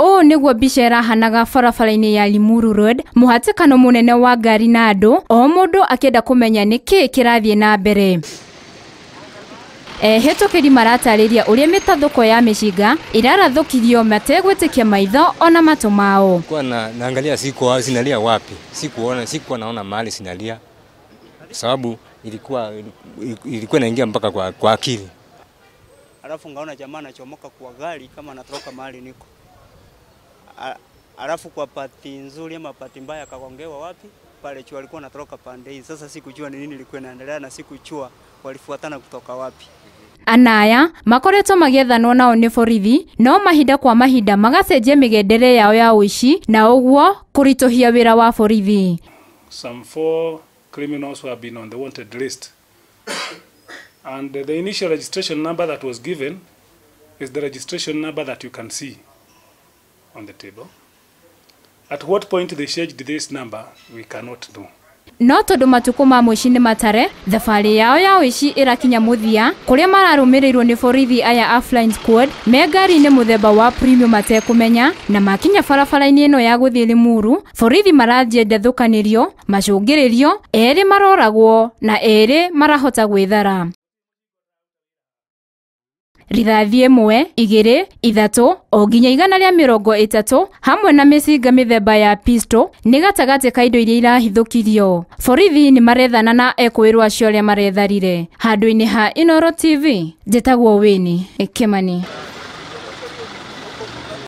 Ũũ nĩguo mbica ĩrahanaga barabara-inĩ ya Limuru Road, mũhatĩkano mũnene wa ngari na andũ, o mũndũ akĩenda kũmenya nĩkĩĩ kĩrathiĩ na mbere. Ehĩtũkĩri maratarĩria ũrĩa mĩtathũko ya mĩcinga ĩrarathũkirio mategwĩtĩkia maitho ona matũ mao. Kwa na naangalia siko zinalia wapi, sikuona, sikuwa naona mahali zinalia, sababu ilikuwa inaingia mpaka kwa akili. Alafu ngaona jamaa anachomoka kwa gari kama anatoroka mahali niko. Alafu kwa pati nzuri ama pati mbaya akagongewa wapi pale chuo alikuwa anatoroka pande hii. Sasa sikujua ni nini ilikuwa inaendelea na sikujua walifuatana kutoka wapi. Anaya makoretwo magĩethanwo nao nĩ borithi no mahinda kwa mahinda magacenjia mĩgendere yao ya ũici na ũguo kũritũhia wĩra wa borithi. Some 4 criminals who have been on the wanted list, and the initial registration number that was given is the registration number that you can see on the table. At what point they changed this number, we cannot know. No tondu matukũ ma mũici nĩ matare, thabarĩ yao ya ũici ĩrakinya mũthia kũrĩa mararũmĩrĩirwo nĩ borithi aya a Flying Squad me ngari-inĩ mũthemba wa Premium matekũmenya, na makinya barabara-inĩ ĩno ya gũthiĩ Limuru, borithi maranjia ndathũkanĩrio, macũngĩrĩrio, erĩ maroragwo na erĩ marahota gwĩthara. Rithathi 1, 2, 3 o nginya 130 hamwe na mĩcinga mĩthemba ya pistol nĩ gatagatĩ ka indo iria irahithũkirio. Borithi nĩ marethana na ekũĩrwo acio arĩa maretharire. Handũ-inĩ ha Inooro TV, njĩtagwo Winnie Kimani.